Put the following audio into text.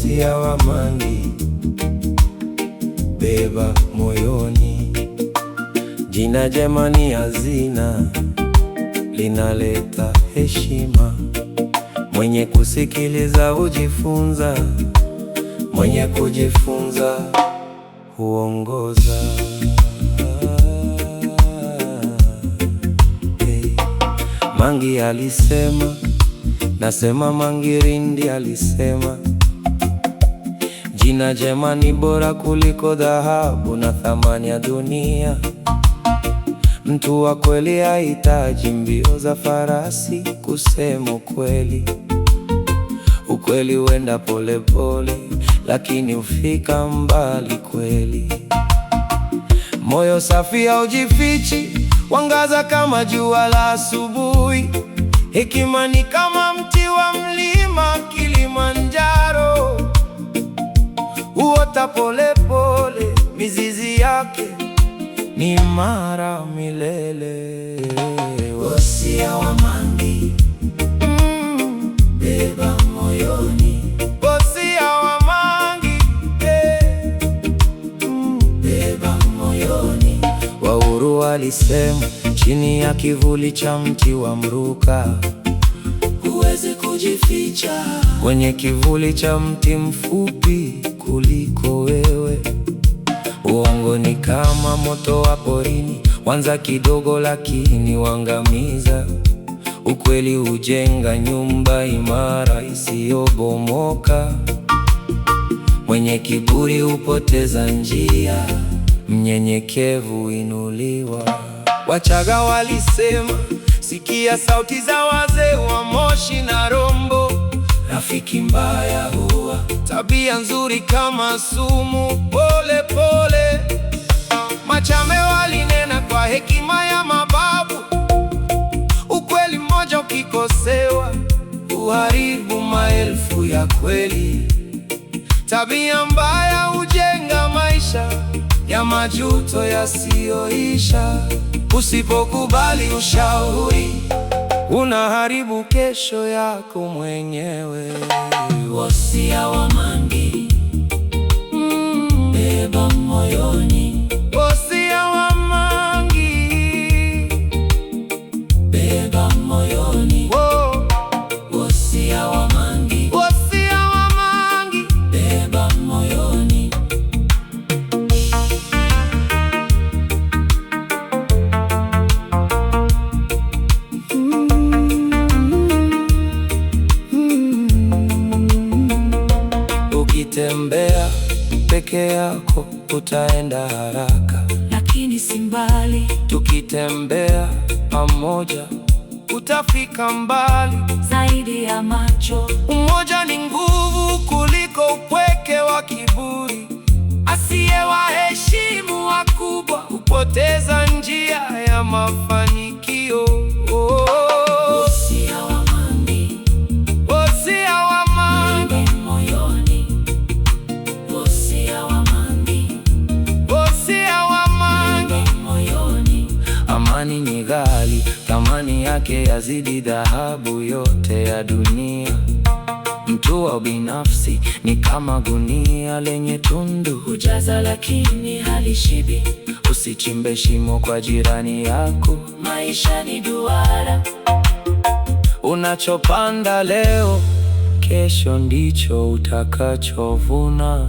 Wosia wa Mangi, beba moyoni. Jina jema ni hazina, linaleta heshima. Mwenye kusikiliza hujifunza, mwenye kujifunza huongoza. Hey. Mangi alisema, nasema Mangi Rindi alisema, jina jema ni bora kuliko dhahabu na thamani ya dunia. Mtu wa kweli hahitaji mbio za farasi kusema ukweli. Ukweli huenda polepole, lakini hufika mbali kweli. Moyo safi haujifichi, wangaza kama jua la asubuhi. Hekima ni kama mti wa mlima Kilimanjaro, huota polepole, mizizi yake ni imara milele. Wosia wa Mangi, beba moyoni. Wosia wa Mangi, eh. Beba moyoni. Wauru walisema chini ya kivuli cha mti wa mruka, Huwezi kujificha. kwenye kivuli cha mti mfupi kuliko wewe. Uongo ni kama moto wa porini, wanza kidogo lakini wangamiza. Ukweli hujenga nyumba imara isiyobomoka. Mwenye kiburi hupoteza njia, mnyenyekevu inuliwa. Wachaga walisema, sikia sauti za wazee wa Moshi na Rombo. Rafiki mbaya huwa Tabia nzuri kama sumu, pole pole. Machame walinena kwa hekima ya mababu, ukweli mmoja ukikosewa huharibu maelfu ya kweli. Tabia mbaya hujenga maisha ya majuto yasiyoisha. Usipokubali ushauri, unaharibu kesho yako mwenyewe. Wosia wa Mangi, beba moyoni. Wosia wa Mangi, Beba moyoni. oh. Wosia wa Mangi, Wosia wa Mangi. beba moyoni. Ukitembea peke yako utaenda haraka, Lakini si mbali, tukitembea pamoja utafika mbali. zaidi ya macho. Umoja ni nguvu kuliko upweke wa kiburi. Asiyewaheshimu wakubwa hupoteza njia ya mafanikio. Wosia wa Mangi, Wosia wa Mangi, beba moyoni. Wosia wa Mangi, wosia wa Mangi. beba moyoni. Amani ni ghali, thamani yake yazidi dhahabu yote ya dunia. Mtu wa binafsi ni kama gunia lenye tundu. Hujaza lakini halishibi. Usichimbe shimo kwa jirani yako. Maisha ni duara. Unachopanda leo, kesho ndicho utakachovuna.